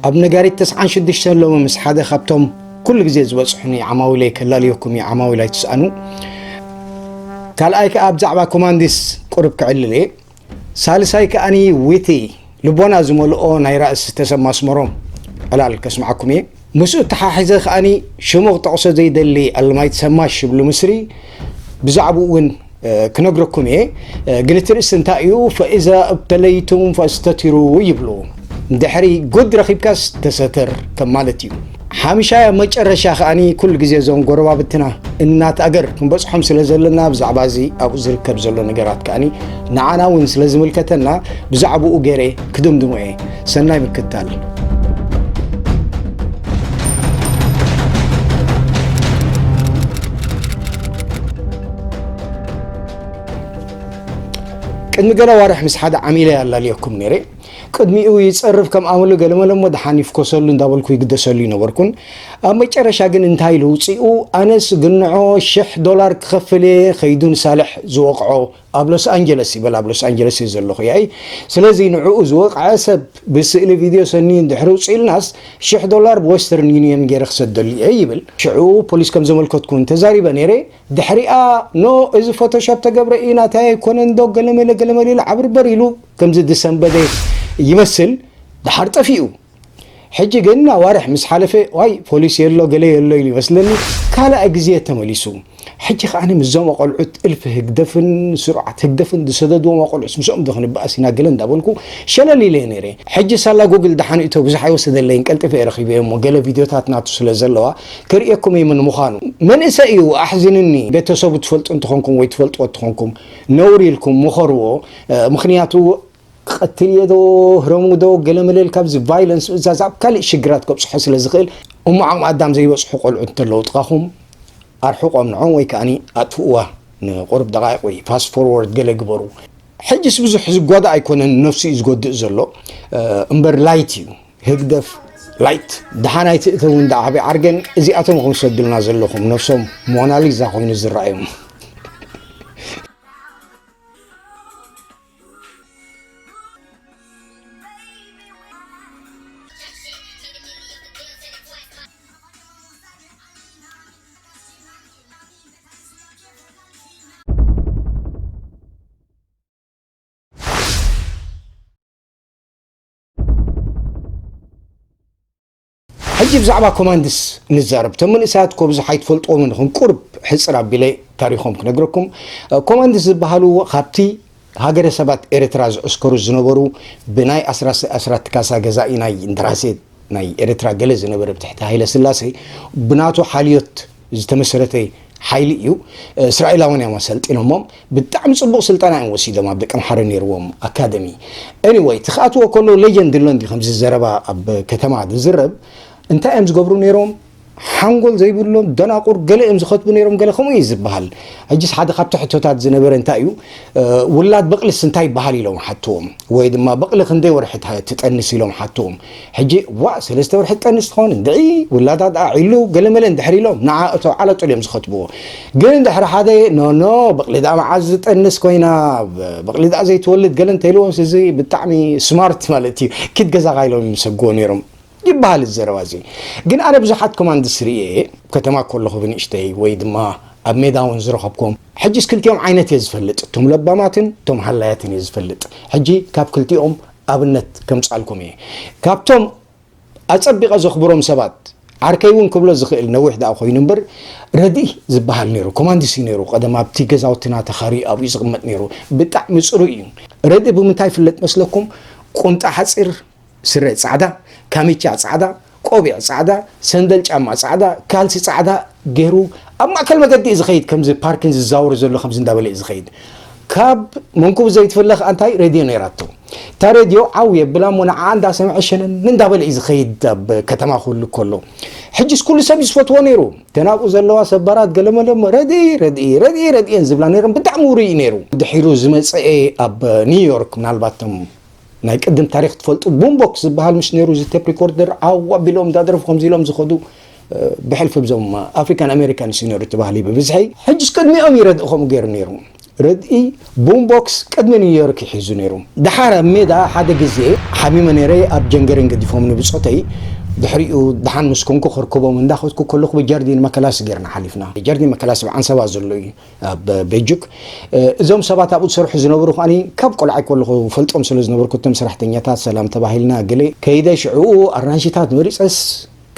ኣብ ነጋሪት ተስዓን ሽዱሽተን ሎሚ ምስ ሓደ ካብቶም ኩሉ ግዜ ዝበጽሑኒ ዓማዊለይ ከላልየኩም እዩ። ዓማዊል ኣይትስኣኑ። ካልኣይ ከኣ ብዛዕባ ኮማንዲስ ቁሩብ ክዕልል እየ። ሳልሳይ ከኣኒ ዊቲ ልቦና ዝመልኦ ናይ ራእሲ ተሰማ ኣስመሮም ዕላል ከስምዓኩም እየ። ምስኡ እተሓሒዘ ከኣኒ ሽሙ ክጠቕሶ ዘይደሊ ኣልማይት ሰማሽ ይብሉ ምስሪ ብዛዕባኡ እውን ክነግረኩም እየ። ግን እቲ ርእሲ እንታይ እዩ? ፈኢዛ እብተለይቱም ፈስተቲሩ ይብሉ። ድሕሪ ጉድ ረኺብካስ ተሰተር ከም ማለት እዩ። ሓምሻይ ኣብ መጨረሻ ከኣኒ ኩሉ ግዜ እዞም ጎረባብትና እናት ኣገር ክንበጽሖም ስለ ዘለና ብዛዕባ እዚ ኣብኡ ዝርከብ ዘሎ ነገራት ከኣኒ ንዓና እውን ስለ ዝምልከተና ብዛዕባኡ ገይረ ክድምድሞ እየ። ሰናይ ምክትታል። ቅድሚ ገለ ዋርሕ ምስ ሓደ ዓሚለ ኣላልየኩም ነይረ። ቅድሚኡ ይጸርፍ ከም ኣመሉ ገለመለሞ ደሓን ይፍኮሰሉ እንዳበልኩ ይግደሰሉ ይነበርኩን። ኣብ መጨረሻ ግን እንታይ ኢሉ ውጽኡ? ኣነስ ግንዖ ሽሕ ዶላር ክኸፍል እየ፣ ከይዱ ንሳልሕ ዝወቕዖ ኣብ ሎስ ኣንጀለስ ይበል፣ ኣብ ሎስ ኣንጀለስ እየ ዘለኹ ያይ። ስለዚ ንዕኡ ዝወቕዐ ሰብ ብስእሊ ቪድዮ ሰኒ እንድሕሪ ውጽኡ ኢልናስ ሽሕ ዶላር ብወስተርን ዩኒየን ገይረ ክሰደሉ እየ ይብል። ሽዑ ፖሊስ ከም ዘመልከትኩ ተዛሪበ ነይረ። ድሕሪኣ ኖ እዚ ፎቶሾፕ ተገብረ እዩ ናታይ ኣይኮነን ዶ ገለመለ ገለመለ ኢሉ ዓብርበር ኢሉ ከምዚ ዝሰንበደ ይመስል ድሓር ጠፊኡ። ሕጂ ግን ኣዋርሕ ምስ ሓለፈ ዋይ ፖሊስ የሎ ገለ የሎ ኢሉ ይመስለኒ ካልኣይ ግዜ ተመሊሱ። ሕጂ ከኣ ምስዞም ኣቆልዑት እልፊ ህግደፍን ስሩዓት ህግደፍን ዝሰደድዎም ኣቆልዑት ምስኦም ዶ ክንበኣስ ኢና ገለ እንዳበልኩ ሸለል ኢለ ነይረ። ሕጂ ሳላ ጉግል ደሓን እቶ ብዙሕ ኣይወሰደለይን ቀልጢፈ እየ ረኺበ እሞ ገለ ቪድዮታት ናቱ ስለ ዘለዋ ክርእየኩም እየ ምን ምዃኑ። መንእሰይ እዩ ኣሕዚንኒ። ቤተሰቡ ትፈልጡ እንትኾንኩም ወይ ትፈልጥዎ እንትኾንኩም ነውር ኢልኩም ምኸርዎ። ምኽንያቱ ክቐትል እየ ዶ ህረሙ ዶ ገለመለ ኢልካ ኣብዚ ቫይለንስ ምእዛዝ ኣብ ካልእ ሽግራት ከብፅሖ ስለ ዝኽእል እሞ ዓቕሚ ኣዳም ዘይበፅሑ ቆልዑ እንተለዉ ጥቓኹም ኣርሕቖም ንዖም ወይ ከኣኒ ኣጥፍእዋ ንቁሩብ ደቓይቕ ወይ ፋስት ፎርወርድ ገለ ግበሩ። ሕጅስ ብዙሕ ዝጓዳእ ኣይኮነን ነፍሱ እዩ ዝጎድእ ዘሎ እምበር ላይት እዩ ህግደፍ ላይት ደሓን ኣይትእተውን ደኣ ዓብዪ ዓርገን እዚኣቶም ኢኹም ትሰዱልና ዘለኹም ነፍሶም ሞናሊዛ ኮይኑ ዝረኣዮም። ሕጂ ብዛዕባ ኮማንድስ ንዛረብ። እቶም መንእሰያት እኮ ብዙሕ ኣይትፈልጥዎምን ኢኹም። ቁሩብ ሕጽር ኣቢለ ታሪኾም ክነግረኩም። ኮማንድስ ዝበሃሉ ካብቲ ሃገረሰባት ኤርትራ ዝዕስከሩ ዝነበሩ ብናይ ኣስራ ኣስራት ካሳ ገዛኢ ናይ እንደራሴ ናይ ኤርትራ ገለ ዝነበረ ብትሕቲ ሃይለ ስላሴ ብናቱ ሓልዮት ዝተመሰረተ ሓይሊ እዩ። እስራኤላውያን እዮም ኣሰልጢኖሞም። ብጣዕሚ ጽቡቕ ስልጠና እዮም ወሲዶም ኣብ ደቀምሓረ ነይርዎም ኣካደሚ። ኤኒወይ እቲ ክኣትዎ ከሎ ሌጀንድ ኣሎ እንዲ ከምዚ ዘረባ ኣብ ከተማ ዝዝረብ እንታይ እዮም ዝገብሩ ነይሮም? ሓንጎል ዘይብሎም ደናቁር ገለ እዮም ዝኸትቡ ነይሮም ገለ ከምኡ እዩ ዝበሃል። ሕጅስ ሓደ ካብቲ ሕቶታት ዝነበረ እንታይ እዩ ውላድ በቕልስ እንታይ ይበሃል ኢሎም ሓትዎም ወይ ድማ በቕሊ ክንደይ ወርሒ ትጠንስ ኢሎም ሓትዎም። ሕጂ ዋእ ሰለስተ ወርሒ ትጠንስ ትኸውን እንድዒ ውላዳ ደኣ ዒሉ ገለመለ እንድሕር ኢሎም ንዓ እቶ ዓለጡል እዮም ዝኸትብዎ። ግን እንድሕሪ ሓደ ኖኖ በቕሊ ደኣ መዓዝ ዝጠንስ ኮይና በቕሊ ደኣ ዘይትወልድ ገለ እንተኢልዎም እዚ ብጣዕሚ ስማርት ማለት እዩ ኪድ ገዛኻ ኢሎም ይምሰግዎ ነይሮም። ይበሃል እዚ ዘረባ እዚ። ግን ኣነ ብዙሓት ኮማንድስ ርእየ እየ። ከተማ ከለኹ ብንእሽተይ ወይ ድማ ኣብ ሜዳ እውን ዝረኸብኩም። ሕጂስ ክልቲኦም ዓይነት እየ ዝፈልጥ። እቶም ለባማትን እቶም ሃላያትን እየ ዝፈልጥ። ሕጂ ካብ ክልቲኦም ኣብነት ከምጻልኩም እየ። ካብቶም ኣጸቢቐ ዘኽብሮም ሰባት ዓርከይ እውን ክብሎ ዝኽእል ነዊሕ ደኣ ኮይኑ እምበር ረድኢ ዝበሃል ነይሩ ኮማንድስ እዩ ነይሩ ቀደም ኣብቲ ገዛውትና ተኻሪ ኣብኡ ዝቕመጥ ነይሩ ብጣዕሚ ጽሩይ እዩ ረድኢ ብምንታይ ይፍለጥ መስለኩም ቁምጣ ሓፂር ስረ ፃዕዳ፣ ካሚቻ ፃዕዳ፣ ቆቢዕ ፃዕዳ፣ ሰንደል ጫማ ፃዕዳ፣ ካልሲ ፃዕዳ ገይሩ ኣብ ማእከል መገዲ እዩ ዝኸይድ። ከምዚ ፓርኪን ዝዛወር ዘሎ ከምዚ እንዳበለ እዩ ዝኸይድ። ካብ መንኩቡ ዘይትፍለ ከዓ እንታይ ሬድዮ ነይራቶ። እታ ሬድዮ ዓው የብላ እሞ ንዓኣ እንዳሰምዐ ሸነን እንዳበለ እዩ ዝኸይድ ኣብ ከተማ ክህሉ ከሎ። ሕጅስ ኩሉ ሰብ እዩ ዝፈትዎ ነይሩ። እተን ኣብኡ ዘለዋ ሰባራት ገለመለ እሞ ረድኢ ረድኢ ረድኢ ረድእየን ዝብላ ነይረን ብጣዕሚ ውሩይ እዩ ነይሩ። ድሒሩ ዝመፀአ ኣብ ኒውዮርክ ምናልባት እቶም ናይ ቅድም ታሪክ ትፈልጡ ቡምቦክስ ዝበሃል ምስ ነይሩ እዚ ቴፕ ሪኮርደር ዓው ኣቢሎም እንዳደረፉ ከምዚ ኢሎም ዝኸዱ ብሕልፊ ብዞም ኣፍሪካን ኣሜሪካንስ እዩ ነይሩ እቲ ባህሊ ብብዝሒ ሕጅስ ቅድሚኦም ይረድእ ከምኡ ገይሩ ነይሩ ረድኢ ቡምቦክስ ቅድሚ ኒውዮርክ ይሒዙ ነይሩ። ደሓር ኣብ ሜዳ ሓደ ግዜ ሓሚመ ነይረ፣ ኣብ ጀንገሬን ገዲፎምኒ ብጾተይ። ድሕሪኡ ደሓን ምስ ኮንኩ ክርክቦም እንዳኸድኩ ከለኹ ብጃርዲን መከላሲ ጌርና ሓሊፍና። ጃርዲን መከላሲ ብዓንሰባ ዘሎ እዩ ኣብ ቤጁክ። እዞም ሰባት ኣብኡ ዝሰርሑ ዝነበሩ ከኣኒ ካብ ቆልዓይ ከለኹ ፈልጦም ስለ ዝነበርኩ እቶም ሰራሕተኛታት ሰላም ተባሂልና ገለ ከይደ ሽዕኡ ኣራንሽታት መሪጸስ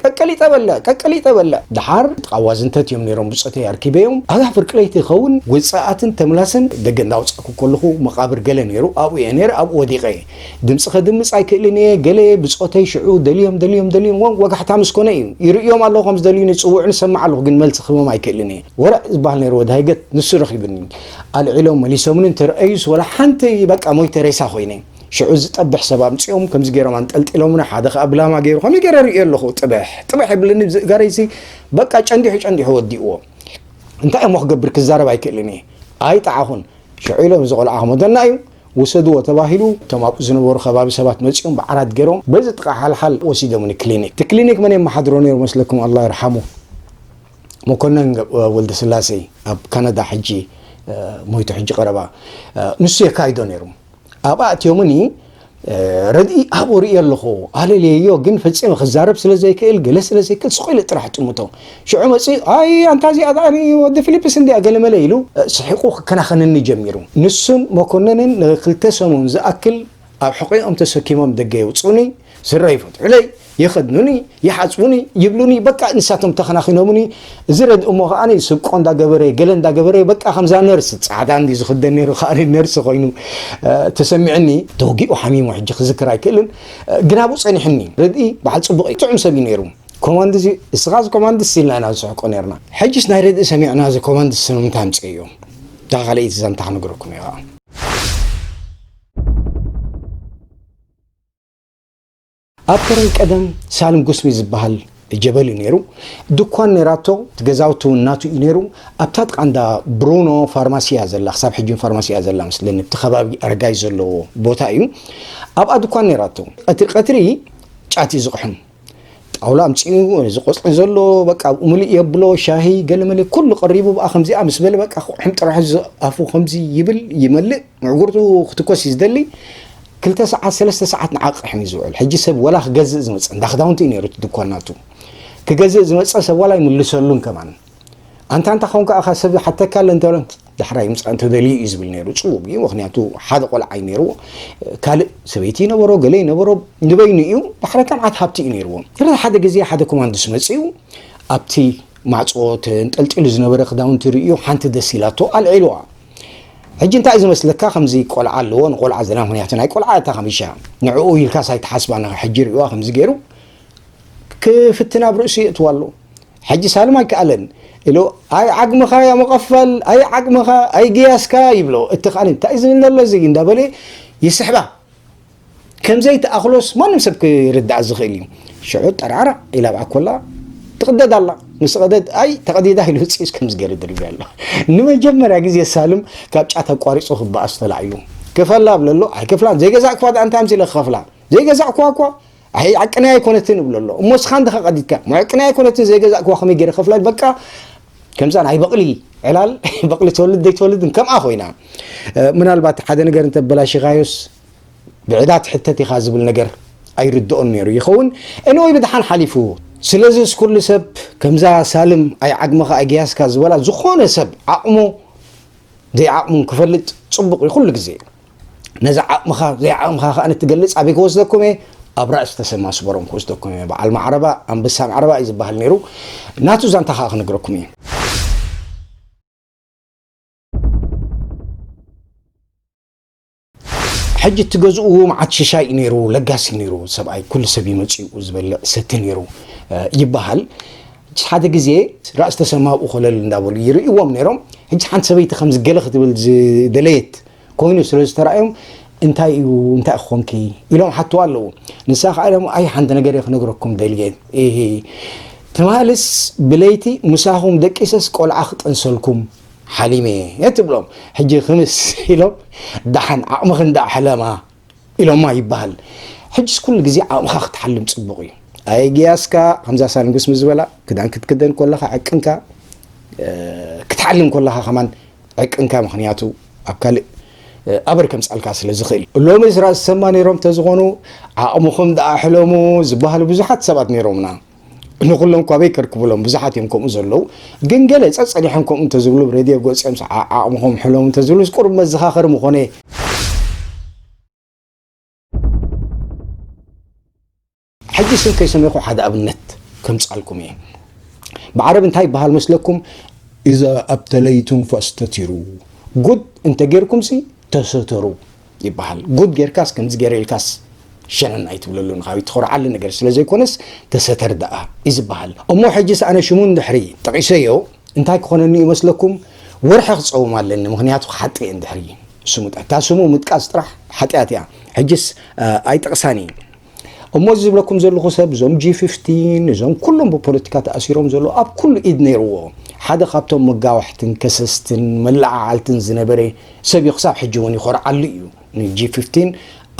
ቀቀሊጠ በልዕ፣ ቀቀሊጠ በልዕ። ደሓር ጥቓ ዋዝንተት እዮም ነይሮም ብጾተይ ኣርኪበዮም። ኣብ ፍርቂ ለይቲ ይኸውን ውጽኣትን ተምላስን ደገ እንዳውጻእኩ ከለኹ መቓብር ገለ ነይሩ፣ ኣብኡ እየ ነይረ፣ ኣብኡ ወዲቐ እየ። ድምጺ ከድምጽ ኣይክእልን እየ፣ ገለ ብጾተይ ሽዑ ደልዮም፣ ደልዮም፣ ደልዮም፣ ወ-፣ ወጋሕታ ምስ ኮነ እዩ። ይርእዮም ኣለኹ ከም ዝደልዩኒ፣ ይጽውዑኒ፣ እሰምዕ ኣለኹ፣ ግን መልሲ ክህቦም ኣይክእልን እየ። ወረዕ ዝበሃል ነይሩ ወዲ ሃይገት፣ ንሱ ረኺቡኒ። ኣልዒሎም መሊሶምኒ፣ እንተረኣዩስ ወላ ሓንቲ በቃ ሞይተ ሬሳ ኮይነ። ሽዑ ዝጠብሕ ሰብ ኣምጺኦም ከምዚ ገይሮም ኣንጠልጢሎምና፣ ሓደ ከኣ ብላማ ገይሩ ከምዚ ገይረ ርእዮ ኣለኹ። ጥብሕ፣ ጥብሕ ይብለኒ ብዝእጋረይሲ በቃ ጨንዲሑ፣ ጨንዲሑ ወዲእዎ። እንታይ እሞ ክገብር ክዛረብ ኣይክእልን እየ። ኣይጠዓኹን። ሽዑ ኢሎም እዚ ቆልዓ ክሞተና እዩ፣ ውሰድዎ ተባሂሉ። እቶም ኣብኡ ዝነበሩ ከባቢ ሰባት መጺኦም ብዓራት ገይሮም በዚ ጥቓ ሓልሓል ወሲዶምኒ ክሊኒክ። እቲ ክሊኒክ መን የመሓድሮ ነይሩ መስለኩም? ኣላህ ይርሓሙ። መኮነን ገ-፣ ወልደስላሴ ኣብ ካናዳ ሕጂ፣ እ፣ ሞይቱ ሕጂ ቀረባ፣ እ፣ ንሱ የካይዶ ነይሩ። ኣብኣ ኣእትዮምኒ፣ እ፣ ረድኢ ኣብኡ ርእዮ ኣለኹ፣ ኣለልየዮ፣ ግን ፈጺመ ክዛረብ ስለ ዘይክእል፣ ገለ ስለ ዘይክእል፣ ስቕ ኢለ ጥራሕ ጥምቶ። ሽዑ መጺኡ፣ "ኣይ፣ ኣንታ እዚኣ ደኣ ወዲ ፊሊፕስ እንድያ፣ ገለ መለ" ኢሉ፣ እ፣ ስሒቑ ክከናኸነኒ ጀሚሩ። ንሱን መኮነንን ንክልተ ሰሙን ዝኣክል ኣብ ሕቖኦም ተሰኪሞም ደገ የውጹኒ፣ ስረ ይፈትሑለይ፣ ይኸድኑኒ፣ ይሓጽቡኒ፣ ይብሉኒ፣ በቃ ንሳቶም ተኸናኺኖምኒ። እዚ ረድእ እሞ ከኣ ስብቆ እንዳገበረ፣ ገለ እንዳገበረ፣ በቃ ከምዛ ነርስ፣ ጻዕዳ እንዲ ዝኽደን ነይሩ ከኣ ነርስ ኮይኑ፣ እ፣ ተሰሚዕኒ። ተወጊኡ ሓሚሙ ሕጂ ክዝክር ኣይክእልን፣ እ፣ ግን ኣብኡ ጸኒሕኒ። ረድኢ በዓል ጽቡቕ እዩ፣ ጥዑም ሰብ እዩ ነይሩ። ኮማንድስ እዩ፣ እስኻ እዚ ኮማንድስ ኢልና ኢና ንስሕቆ ነይርና። ሕጂስ ናይ ረድኢ ሰሚዕና እዚ ኮማንድስ ንምንታይ ኣምጽእዮ? እታ ካልኣይቲ ዛንታ ክነግረኩም እየ ከኣ። ኣብ ከረን ቀደም ሳልም ጉስሚ ዝበሃል ጀበሊ ነይሩ። ድኳን ነይራቶ፣ እቲ ገዛውቲ እውን ናቱ እዩ ነይሩ። ኣብታ ጥቓ እንዳ ብሩኖ ፋርማሲ እያ ዘላ፣ ክሳብ ሕጂ እውን ፋርማሲ እያ ዘላ መስለኒ። ኣብቲ ከባቢ ኣረጋይ ዘለዎ ቦታ እዩ። ኣብኣ ድኳን ነይራቶ። ቀትሪ ቀትሪ ጫት እዩ ዝቕሕም። ጣውላ ኣምጺኡ፣ እዚ ቆጽሊ ዘሎ፣ በቃ፣ ኣብኡ ምልእ የብሎ፣ ሻሂ፣ ገለ መለ፣ ኩሉ ቀሪቡ፣ ብኣ ከምዚኣ ምስ በለ፣ በቃ፣ ክቑሕም ጥራሕ፣ እዚ ኣፉ ከምዚ ይብል፣ ይመልእ፣ ምዕጉርቱ ክትኮስ እዩ ዝደሊ። ክልተ ሰዓት፣ ሰለስተ ሰዓት ንዓቕሕም እዩ ዝውዕል። ሕጂ ሰብ ወላ ክገዝእ ዝመጸ፣ እንዳ ክዳውንቲ እዩ ነይሩ እቲ ድኳን ናቱ። ክገዝእ ዝመጸ ሰብ ወላ ይምልሰሉን ከማን። ኣንታ፣ ኣንታ ኾንካ ኢኻ ሰብ ሓተካ ኣሎ እንተ በሎ፣ ዳሕራይ ምጻእ እንተደልዩ እዩ ዝብል ነይሩ። ጽቡቕ እዩ፣ ምኽንያቱ ሓደ ቆልዓ እዩ ነይርዎ። ካልእ ሰበይቲ ይነበሮ፣ ገለ ይነበሮ፣ ንበይኑ እዩ። ዳሕራይ ከም ዓት ሃብቲ እዩ ነይርዎ። ድሕሪ ሓደ ግዜ ሓደ ኮማንዶስ መጺኡ፣ ኣብቲ ማዕጾ ተንጠልጢሉ ዝነበረ ክዳውንቲ ርእዩ፣ ሓንቲ ደስ ኢላቶ ኣልዒልዋ። ሕጂ እንታይ እዩ ዝመስለካ? ከምዚ ቆልዓ ኣለዎ፣ ንቆልዓ ዘላ፣ ምኽንያቱ ናይ ቆልዓ እታ ከሚሻ። ንዕኡ ኢልካስ ኣይትሓስባ፣ ንኻ ሕጂ ርእዋ ከምዚ ገይሩ ክፍትና ኣብ ርእሱ የእትዋ ኣሎ። ሕጂ ሳልም ኣይከኣለን ኢሉ፣ "ኣይ ዓግምኻ ያ መቐፈል፣ ኣይ ዓግምኻ፣ ኣይ ገያስካ" ይብሎ። እቲ ከኣ፣ "እንታይ እዩ ዝብል ዘሎ እዚ?" እንዳበለ ይስሕባ። ከም ዘይተኣኽሎስ ማንም ሰብ ክርዳእ ዝኽእል እዩ። ሽዑ ጠራዕራዕ ኢላ ኣብኣ ኮላ ትቕደድ ኣላ። ምስ ቐደድ፣ "ኣይ ተቐዲዳ" ኢሉ ውፅኢስ ከም ዝገይሩ ድርቢ ኣሎ። ንመጀመርያ ግዜ ሳልም ካብ ጫት ኣቋሪጹ ክበኣስ ተላዕዩ። "ክፈላ" ብለሎ፣ "ኣይክፍላን፣ ዘይገዛእክዋ ደኣ እንታይ ኣምሲለ ክኸፍላ? ዘይገዛእክዋ እኳ ኣይ ዓቅናይ ኣይኮነትን" ይብሎ ኣሎ። "እሞ እስኻ እንድኻ ቀዲድካ?" "እሞ ዓቅናይ ኣይኮነትን፣ ዘይገዛእክዋ ከመይ ገይረ ከፍላ?" በቃ ከምዛ ናይ በቕሊ ዕላል፣ በቕሊ ትወልድ ዘይትወልድን ከምኣ ኮይና። እ፣ ምናልባት ሓደ ነገር እንተበላሽኻዮስ ብዕዳ ትሕተት ኢኻ ዝብል ነገር ኣይርድኦን ነይሩ ይኸውን። ኤኒወይ ብድሓን ሓሊፉ። ስለዚ እዚ ኩሉ ሰብ ከምዛ ሳልም ኣይ ዓግምኻ ኣይ ገያስካ ዝበላ፣ ዝኾነ ሰብ ዓቕሙ ዘይዓቕሙን ክፈልጥ ጽቡቕ እዩ ኩሉ ግዜ። ነዚ ዓቕምኻ ዘይዓቕምኻ ከኣ ንትገልጽ ኣበይ ክወስደኩም እየ? ኣብ ራእሲ ተሰማ ስበሮም ክወስደኩም እየ። በዓል ማዕረባ፣ ኣንበሳ ማዕረባ እዩ ዝበሃል ነይሩ። ናቱ ዛንታ ከኣ ክነግረኩም እየ። ሕጂ እቲ ገዝኡ መዓት ሽሻይ እዩ ነይሩ፣ ለጋስ እዩ ነይሩ። ሰብኣይ ኩሉ ሰብ ይመጽኡ ዝበልዕ ሰቲ ነይሩ፣ እ፣ ይበሃል። ሓደ ግዜ ራእሲ ተሰማ ኣብኡ ኮለል እንዳበሉ ይርእይዎም ነይሮም። ሕጂ ሓንቲ ሰበይቲ ከምዚ ገለ ክትብል ዝደለየት ኮይኑ ስለ ዝተራእዮም፣ "እንታይ እዩ፣ እንታይ ክኾንኪ?" ኢሎም ሓትዋ ኣለዉ። ንሳ ከኣ ኢሎም፣ "ኣይ፣ ሓንቲ ነገር እየ ክነግረኩም ደልየ። እሂ፣ ትማልስ ብለይቲ ምሳኹም ደቂሰስ ቆልዓ ክጠንሰልኩም ሓሊመ እየ" ትብሎም። ሕጂ ክምስ ኢሎም፣ "ደሓን ዓቕምኽን ደኣ ሕለማ" ኢሎማ ይበሃል። ሕጅስ ኩሉ ግዜ ዓቕምኻ ክትሓልም ጽቡቕ እዩ። ኣይ ግያስካ፣ ከምዛ ሳልንግስ ምስ ዝበላ፣ ክዳን ክትክደን ከለኻ ዕቅንካ፣ እ፣ ክትሓልም ከለኻ ከማን ዕቅንካ፣ ምኽንያቱ ኣብ ካልእ ኣበር ከምጻልካ ስለ ዝኽእል፣ ሎሚ ስራ ዝሰማ ነይሮም ተዝኾኑ፣ ዓቕምኹም ደኣ ሕለሙ ዝበሃሉ ብዙሓት ሰባት ነይሮምና። ንኹሎም እኳ በይ ከርክብሎም፣ ብዙሓት እዮም ከምኡ ዘለዉ። ግን ገለ ጸጸኒሖም ከምኡ እንተዝብሉ፣ ብ ሬድዮ ገጽ እዮም ሰዓ ዓቕምኹም ሕለሙ እንተዝብሉ፣ ቁሩብ መዘኻኸሪ ምኾነ። ሕጂ ስም ከይሰመኹ ሓደ ኣብነት ከምጻልኩም እየ። ብዓረብ እንታይ ይበሃል መስለኩም? ኢዛ ኣብተለይቱም ፈስተቲሩ። ጉድ እንተ ጌርኩምሲ ተሰተሩ ይበሃል። ጉድ ጌርካስ ከምዚ ጌረ ኢልካስ ሸነን ኣይትብለሉን። ካብ ትኾርዓሉ ነገር ስለ ዘይኮነስ ተሰተር ደኣ እዩ ዝበሃል። እሞ ሕጂስ ኣነ ሽሙ እንድሕሪ ጠቒሰዮ እንታይ ክኾነኒ እዩ መስለኩም? ወርሒ ክጸውም ኣለኒ። ምኽንያቱ ሓጢ እየ እንድሕሪ ስሙ ጠ-፣ እታ ስሙ ምጥቃስ ጥራሕ ሓጢኣት እያ። ሕጂስ፣ እ፣ ኣይጠቕሳን እየ። እሞ እዚ ዝብለኩም ዘለኹ ሰብ፣ እዞም ጂ ፊፍቲን፣ እዞም ኩሎም ብፖለቲካ ተኣሲሮም ዘለዉ፣ ኣብ ኩሉ ኢድ ነይርዎ። ሓደ ካብቶም መጋዋሕትን ከሰስትን መለዓዓልትን ዝነበረ ሰብ እዩ። ክሳብ ሕጂ እውን ይኾርዓሉ እዩ። ንጂ ፊፍቲን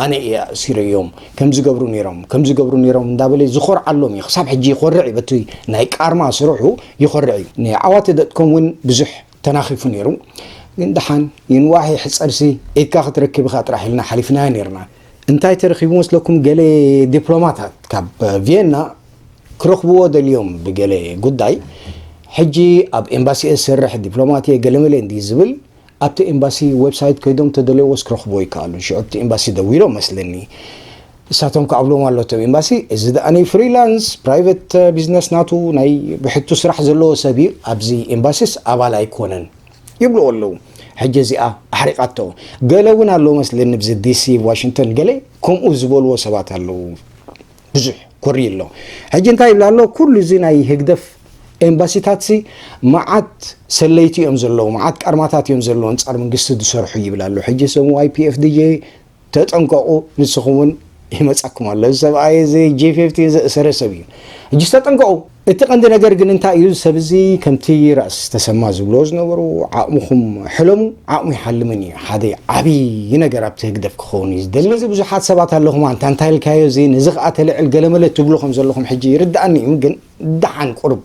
ኣነ እየ ኣእሲረዮም፣ ከም ዝገብሩ ነይሮም፣ ከም ዝገብሩ ነይሮም እንዳበለ ዝኾርዓሎም እዩ። ክሳብ ሕጂ ይኾርዕ እዩ። በቲ ናይ ቃርማ ስርሑ ይኾርዕ እዩ። ንዓዋተ ዶት ኮም እውን ብዙሕ ተናኺፉ ነይሩ። ግን ደሓን ይንዋሕ ይሕጸርሲ ኢድካ ክትረክብ ኢኻ ጥራሕ ኢልና ሓሊፍናዮ ነይርና። እንታይ ተረኺቡ መስለኩም? ገለ ዲፕሎማታት ካብ ቪየና ክረኽብዎ ደልዮም ብገለ ጉዳይ፣ ሕጂ ኣብ ኤምባሲ እየ ዝሰርሕ፣ ዲፕሎማት እየ፣ ገለመለ እንድዩ ዝብል፣ ኣብቲ ኤምባሲ ዌብሳይት ከይዶም ተደለይዎስ ክረኽብዎ ይከኣሉ። ሽዑ ኣብቲ ኤምባሲ ደዊሎም መስለኒ። እሳቶም ከኣብሎም ኣሎ እቶም ኤምባሲ፣ እዚ ደኣኒ ፍሪላንስ፣ ፕራይቨት ቢዝነስ ናቱ ናይ ብሕቱ ስራሕ ዘለዎ ሰብ እዩ፣ ኣብዚ ኤምባሲስ ኣባል ኣይኮነን ይብልዎ ኣለዉ። ሕጂ እዚኣ ኣሕሪቓቶ። ገለ እውን ኣሎ መስለኒ፣ ብዚ ዲ ሲ፣ ዋሽንግተን፣ ገለ ከምኡ ዝበልዎ ሰባት ኣለዉ። ብዙሕ ኮሪ ኣሎ። ሕጂ እንታይ ይብል ኣሎ? ኩሉ እዚ ናይ ህግደፍ ኤምባሲታትሲ መዓት ሰለይቲ እዮም ዘለዉ፣ መዓት ቃርማታት እዮም ዘለዉ፣ ኣንጻር መንግስቲ ዝሰርሑ ይብል ኣሎ። ሕጂ ስም ዋይ ፒ ኤፍ ዲ ጄ ተጠንቀቑ፣ ንስኹም እውን ይመጻኩም ኣሎ። እዚ ሰብኣይ እዚ ጂ ፊፍቲን ዘእሰረ ሰብ እዩ። ሕጂስ ተጠንቀቑ። እቲ ቀንዲ ነገር ግን እንታይ እዩ? ሰብ እዚ ከምቲ ራእሲ ተሰማ ዝብሎ ዝነበሩ፣ ዓቕምኹም ሕለሙ፣ ዓቕሙ ይሓልምን እዩ። ሓደ ዓብዪ ነገር ኣብቲ ህግደፍ ክኸውን እዩ ዝደሊ። ስለዚ ብዙሓት ሰባት ኣለኹም፣ ኣንታ እንታይ ኢልካዮ እዚ፣ ነዚ ኸኣ ተልዕል ገለመለ ትብሉ ከም ዘለኹም ሕጂ ይርድኣኒ እዩ። ግን ደሓን ቁሩብ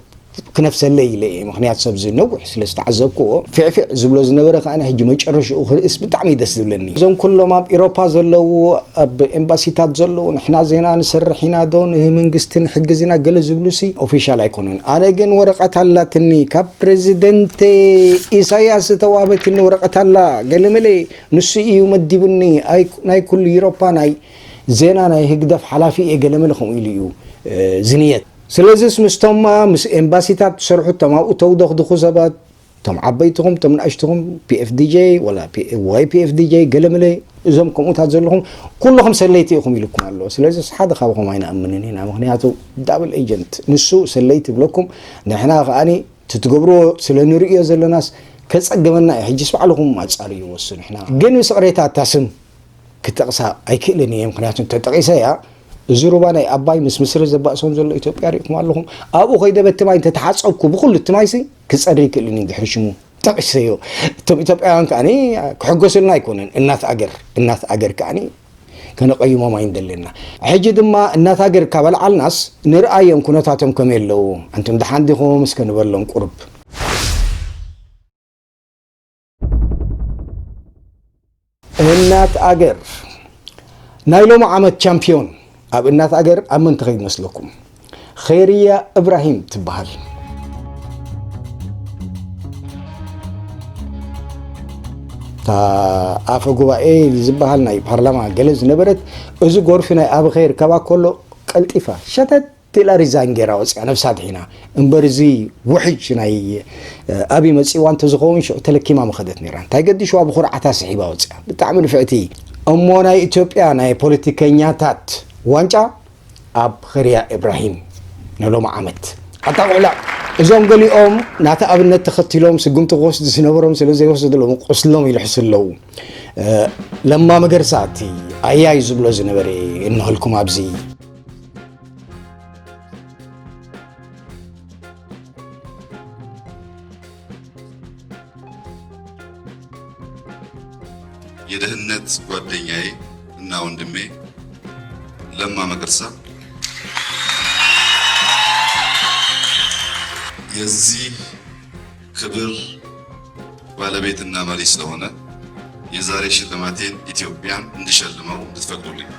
ክነፍሰለይ ኢለ እየ። ምኽንያቱ ሰብ እዚ ነዊሕ ስለ ዝተዓዘብክዎ፣ ፊዕፊዕ ዝብሎ ዝነበረ ከኣ ሕጂ መጨረሽኡ ክርእስ ብጣዕሚ እዩ ደስ ዝብለኒ። እዞም ኩሎም ኣብ ኤሮፓ ዘለዉ፣ ኣብ ኤምባሲታት ዘለዉ፣ ንሕና ዜና ንሰርሕ ኢና ዶ፣ ንመንግስቲ ንሕግዝ ኢና ገለ ዝብሉሲ ኦፊሻል ኣይኮኑን። ኣነ ግን ወረቐት ኣላትኒ፣ ካብ ፕረዚደንት ኢሳያስ ዝተዋህበትኒ ወረቐት ኣላ፣ ገለመለ ንሱ እዩ መዲቡኒ፣ ኣይ-፣ ናይ ኩሉ ኤሮፓ ናይ ዜና ናይ ህግደፍ ሓላፊ እየ፣ ገለመለ ከምኡ ኢሉ እዩ፣ እ፣ ዝንየት። ስለዚስ ምስቶም ምስ ኤምባሲታት ትሰርሑ፣ እቶም ኣብኡ ተውደኽድኹ ሰባት፣ እቶም ዓበይትኹም፣ እቶም ንኣሽትኹም፣ ፒ ኤፍ ዲ ጄ ወላ ፒ-፣ ዋይ ፒ ኤፍ ዲ ጄ፣ ገለመለ፣ እዞም ከምኡታት ዘለኹም፣ ኩልኹም ሰለይቲ ኢኹም ኢልኩም ኣሎ። ስለዚስ ሓደ ካብኹም ኣይንኣምንን ኢና። ምኽንያቱ ዳብል ኤጀንት፣ ንሱ ሰለይቲ ይብለኩም፣ ንሕና ከኣኒ እቲ ትገብርዎ ስለ ንርእዮ ዘለናስ ከጸግመና እዩ። ሕጂስ ባዕልኹም ኣጻርይዎ እሱ። ንሕና ግን ምስ ቅሬታ እታ ስም ክጠቕሳ ኣይክእልን እየ፣ ምኽንያቱ እንተጠቒሰያ፣ እዚ ሩባ ናይ ኣባይ ምስ ምስሪ ዘባእሶም ዘሎ ኢትዮጵያ ሪእኹም ኣለኹም። ኣብኡ ከይደ በቲ ማይ እንተተሓጸብኩ፣ ብኹሉ እቲ ማይሲ ክጸሪ ይክእልን እዩ፣ ድሕሪ ሽሙ ጠቒሰዮ። እቶም ኢትዮጵያውያን ከኣ ክሕጎስልና ኣይኮነን፣ እናት ኣገር፣ እናት ኣገር ከኣ ከነቐይሞም ኣይንደልና። ሕጂ ድማ እናት ኣገር ካብ ኣልዓልናስ ንርኣዮም ኩነታቶም ከመይ ኣለዉ፣ ኣንቱም ደሓን ዲኹም እስከ ንበሎም ቁሩብ። እናት ኣገር ናይ ሎሚ ዓመት ቻምፒዮን ኣብ እናት ኣገር ኣብ መን ትኸይድ መስለኩም? ኸይርያ እብራሂም ትበሃል። እታ ኣፈ ጉባኤ ዝበሃል ናይ ፓርላማ ገለ ዝነበረት፣ እዚ ጎርፊ ናይ ኣብ ኸይር ከባ ከሎ ቀልጢፋ ሸተት ኢላ ሪዛይን ገይራ ወፂኣ፣ ነብሳ ድሒና። እምበር እዚ ውሕጅ ናይ፣ እ፣ ኣብይ መፂእዋ እንተዝኸውን ሽዑ ተለኪማ ምኸደት ነይራ። እንታይ ገዲሽዋ ብኹርዓታ ስሒባ ወፂኣ። ብጣዕሚ ንፍዕቲ። እሞ ናይ ኢትዮጵያ ናይ ፖለቲከኛታት ዋንጫ ኣብ ኸይርያ ኢብራሂም ንሎሚ ዓመት። ኣታ ውዕላ፣ እዞም ገሊኦም ናቲ ኣብነት ተኸቲሎም ስጉምቲ ክወስዱ ዝነበሮም ስለ ዘይወሰድሎም ቁስሎም ይልሕሱ ኣለዉ። እ፣ ለማ መገርሳ እቲ ኣያይ ዝብሎ ዝነበረ እንሆልኩም ኣብዚ። የድህነት ጓደኛዬ እና ወንድሜ ለማ መገርሳ የዚህ ክብር ባለቤትና መሪ ስለሆነ የዛሬ ሽልማቴን ኢትዮጵያን እንድሸልመው እንድትፈቅዱልኝ።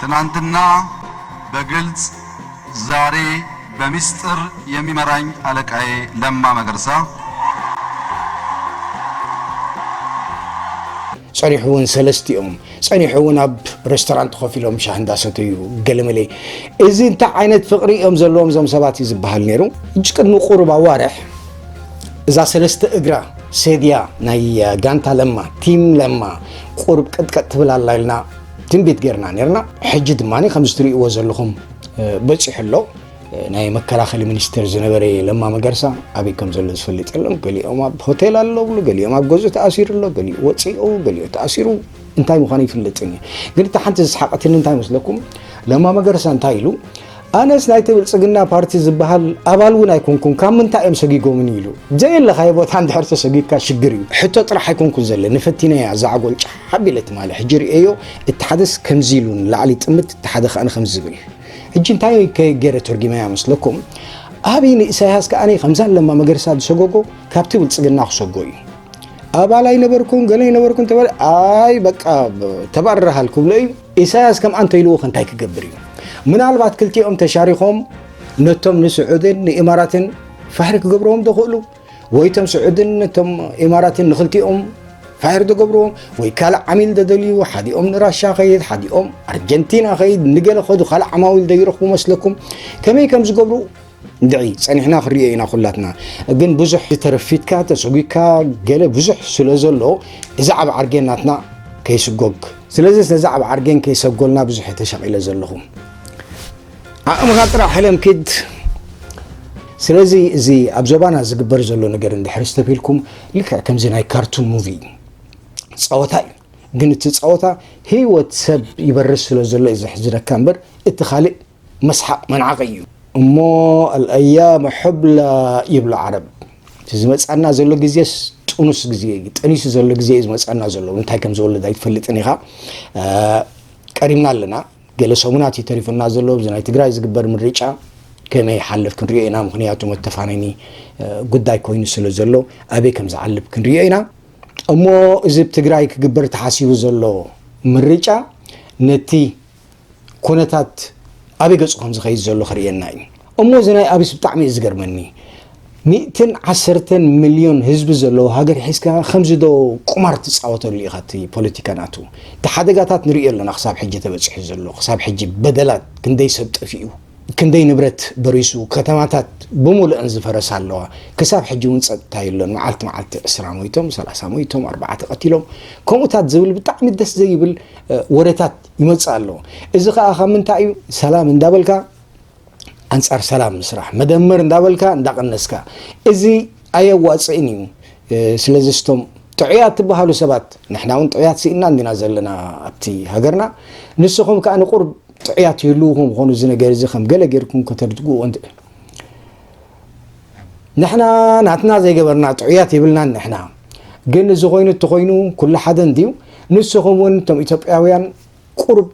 ትናንትና በግልጽ፣ ዛሬ በሚስጥር የሚመራኝ አለቃዬ ለማ መገርሳ ጸኒሑ እውን ሰለስቲኦም ጸኒሑ እውን ኣብ ሬስቶራንት ኮፍ ኢሎም ሻሂ እንዳሰተዩ ገለመለ። እዚ እንታይ ዓይነት ፍቕሪ እዮም ዘለዎም እዞም ሰባት እዩ ዝበሃል ነይሩ። ሕጂ ቅድሚ ቁሩብ ኣዋርሕ እዛ ሰለስተ እግራ ሴድያ ናይ ጋንታ ለማ፣ ቲም ለማ፣ ቁሩብ ቅጥቀጥ ትብል ኣላ ኢልና ትንቢት ጌርና ኔርና። ሕጂ ድማ ከምዚ ትርእይዎ ዘለኹም በጺሑ ኣሎ። ናይ መከላኸሊ ሚኒስትር ዝነበረ ለማ መገርሳ ኣበይ ከም ዘሎ ዝፈልጥ የለን። ገሊኦም ኣብ ሆቴል ኣሎ ብሉ፣ ገሊኦም ኣብ ገዝኡ ተኣሲሩ ኣሎ፣ ገሊኡ ወፂኡ፣ ገሊኡ ተኣሲሩ እንታይ ምዃኑ ይፍለጥን እዩ። ግን እቲ ሓንቲ ዝስሓቐትኒ እንታይ መስለኩም? ለማ መገርሳ እንታይ ኢሉ? ኣነስ ናይቲ ብልፅግና ፓርቲ ዝበሃል ኣባል እውን ኣይኮንኩን፣ ካብ ምንታይ እዮም ሰጊጎምኒ ኢሉ። ዘየለኻዮ ቦታ እንድሕር ተሰጊግካ ሽግር እዩ። ሕቶ ጥራሕ ኣይኮንኩን ዘለኒ፣ ፈቲነያ እዛ ዓጎል ጫሕ ኣቢለ ትማሊ። ሕጂ ርእየዮ፣ እቲ ሓደስ ከምዚ ኢሉ ንላዕሊ ይጥምት፣ እቲ ሓደ ከኣ ከምዚ ዝብል። ሕጂ እንታይ ከ ገይረ ተርጉመያ መስለኩም? ኣብይ ንኢሳያስ ከኣ ከምዛ ለማ መገርሳ ዝሰጎጎ ካብቲ ብልፅግና ክሰጎ እዩ። ኣባል ኣይነበርኩን፣ ገለ ኣይነበርኩን ተባለ፣ ኣይ በቃ ተባረሃል ክብሎ እዩ። ኢሳያስ ከምኣ እንተኢልዎ ከ እንታይ ክገብር እዩ? ምናልባት ክልቲኦም ተሻሪኾም ነቶም ንስዑድን ንኢማራትን ፋሕሪ ክገብርዎም ዶ ክእሉ? ወይ እቶም ስዑድን እቶም ኢማራትን ንክልቲኦም ፋሕሪ ዶ ገብርዎም? ወይ ካልእ ዓሚል ዶ ደልዩ? ሓዲኦም ንራሻ ኸይድ፣ ሓዲኦም ኣርጀንቲና ኸይድ፣ ንገለ ኸዱ ካልእ ዓማዊል ዶ ይረኽቡ መስለኩም? ከመይ ከም ዝገብሩ እንድዒ ጸኒሕና ክንሪኦ ኢና ኩላትና። ግን ብዙሕ ዝተረፊትካ፣ ተሰጒግካ፣ ገለ ብዙሕ ስለ ዘሎ እዚ ዓብ ዓርጌን ናትና ከይስጎግ። ስለዚ ነዚ ዓብ ዓርጌን ከይሰጎልና ብዙሕ እየ ተሻቒለ ዘለኹ። ዓቕምኻ ጥራሕ ሕለም ኪድ። ስለዚ እዚ ኣብ ዞባና ዝግበር ዘሎ ነገር እንድሕር ስተብሂልኩም ልክዕ ከምዚ ናይ ካርቱን ሙቪ ጸወታ እዩ። ግን እቲ ጸወታ ህይወት ሰብ ይበርስ ስለ ዘሎ እዩ ዘሕዝነካ እምበር እቲ ካልእ መስሓቕ መንዓቒ እዩ። እሞ ኣልኣያም ሑብላ ይብሉ ዓረብ። እቲ ዝመጻና ዘሎ ግዜስ ጥኑስ ግዜ እዩ። ጠኒሱ ዘሎ ግዜ እዩ ዝመጻና ዘሎ። እንታይ ከም ዝወልድ ኣይትፈልጥን ኢኻ። እ፣ ቀሪብና ኣለና። ገለ ሰሙናት እዩ ተሪፉና ዘሎ። ኣብዚ ናይ ትግራይ ዝግበር ምርጫ ከመይ ይሓልፍ ክንሪኦ ኢና። ምኽንያቱ መተፋነኒ፣ እ፣ ጉዳይ ኮይኑ ስለ ዘሎ ኣበይ ከም ዝዓልብ ክንሪኦ ኢና። እሞ እዚ ኣብ ትግራይ ክግበር ተሓሲቡ ዘሎ ምርጫ ነቲ ኩነታት ኣበይ ገጹ ከም ዝኸይድ ዘሎ ክርእየና እዩ። እሞ እዚ ናይ ኣብስ ብጣዕሚ እዩ ዝገርመኒ። ሚእትን ዓሰርተን ሚልዮን ህዝቢ ዘለዎ ሃገር ሒዝካ ከምዚ ዶ ቁማር ትጻወተሉ ኢኻ? እቲ ፖለቲካ ናቱ እቲ ሓደጋታት ንርእዮ ኣለና። ክሳብ ሕጂ ተበጺሑ ዘሎ፣ ክሳብ ሕጂ በደላት፣ ክንደይ ሰብ ጠፊኡ፣ ክንደይ ንብረት በሪሱ፣ ከተማታት ብምሉአን ዝፈረሳ ኣለዋ። ክሳብ ሕጂ እውን ጸጥታ የሎን። መዓልቲ መዓልቲ ዕስራ ሞይቶም፣ ሰላሳ ሞይቶም፣ ኣርባዕተ ቀቲሎም፣ ከምኡታት ዝብል ብጣዕሚ ደስ ዘይብል፣ እ፣ ወረታት ይመጽእ ኣሎ። እዚ ኸኣ ካብ ምንታይ እዩ? ሰላም እንዳበልካ ኣንጻር ሰላም ምስራሕ፣ መደመር እንዳበልካ እንዳቐነስካ፣ እዚ ኣየዋጽእን እዩ። እ፣ ስለዚ ስቶም ጥዑያት ትበሃሉ ሰባት፣ ንሕና እውን ጥዑያት ስኢንና እንዲና ዘለና ኣብቲ ሃገርና። ንስኹም ከኣ ንቁርብ ጥዑያት ይህልውኹም ይኾኑ። እዚ ነገር እዚ ከም ገለ ጌርኩም ከተርድግዎ እንት-፣ ንሕና ናትና ዘይገበርና ጥዑያት የብልናን ንሕና። ግን እዚ ኮይኑ እቲ ኮይኑ ኩሉ ሓደ እንድዩ። ንስኹም እውን እቶም ኢትዮጵያውያን ቁሩብ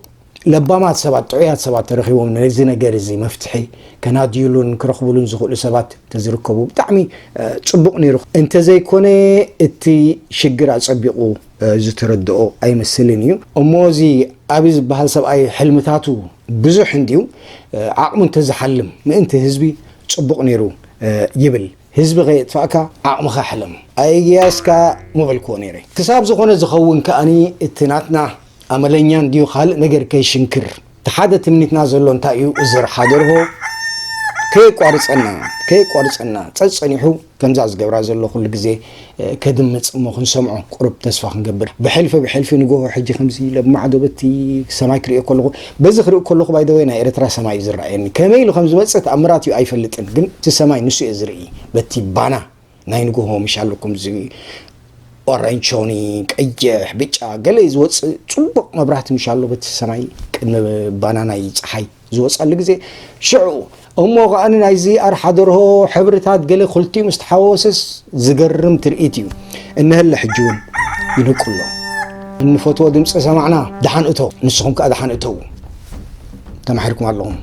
ለባማት ሰባት፣ ጥዑያት ሰባት ተረኺቦም ነዚ ነገር እዚ መፍትሒ ከናድዩሉን ክረኽቡሉን ዝኽእሉ ሰባት ተዝርከቡ ብጣዕሚ፣ እ፣ ጽቡቕ ነይሩ። እንተዘይኮነ እቲ ሽግር ኣጸቢቑ፣ እ፣ ዝተረድኦ ኣይመስልን እዩ። እሞ እዚ ኣብይ ዝበሃል ሰብኣይ ሕልምታቱ ብዙሕ እንድዩ፣ እ፣ ዓቕሙ እንተዝሓልም ምእንቲ ህዝቢ ጽቡቕ ነይሩ፣ እ፣ ይብል። ህዝቢ ከየጥፋእካ ዓቕምኻ ሕለም። ኣየገያስካ ምበልክዎ ነይረ። ክሳብ ዝኾነ ዝኸውን ከኣኒ እቲ ናትና ኣመለኛ እንድዩ ካልእ ነገር ከይሽንክር። እቲ ሓደ ትምኒትና ዘሎ እንታይ እዩ? እዚ ርሓ ደርሆ ከየቋርጸና፣ ከየቋርጸና ጸጸኒሑ ከምዛ ዝገብራ ዘሎ ኩሉ ግዜ፣ እ፣ ከድምጽ እሞ ክንሰምዖ ቁሩብ ተስፋ ክንገብር። ብሕልፊ፣ ብሕልፊ ንጎሆ ሕጂ ከምዚ ኢለ ብማዕዶ በቲ ሰማይ ክርእዮ ከለኹ፣ በዚ ክርእዮ ከለኹ ባይ ዘ ወይ ናይ ኤርትራ ሰማይ እዩ ዝረኣየኒ። ከመይ ኢሉ ከም ዝመጽእ ተኣምራት እዩ ኣይፈልጥን፣ ግን እቲ ሰማይ ንሱ እየ ዝርኢ። በቲ ባና ናይ ንጎሆ ምሽ ኣለኩም እዚ ኦረንጆኒ፣ ቀይሕ፣ ብጫ፣ ገለ ዝወጽእ ጽቡቕ መብራህቲ ምሽ ኣሎ በቲ ሰማይ ቅድሚ ባና ናይ ጸሓይ ዝወጸሉ ግዜ። ሽዑ እሞ ከኣ ናይዚ ኣርሓ ደርሆ ሕብርታት ገለ ክልቲኡ ምስ ተሓወሰስ ዝገርም ትርኢት እዩ። እነሀለ ሕጂ እውን ይንቁ ኣሎ። እንፈትዎ ድምፂ ሰማዕና፣ ደሓን እቶ፣ ንስኹም ከኣ ደሓን እተዉ። ተማሒርኩም ኣለኹም።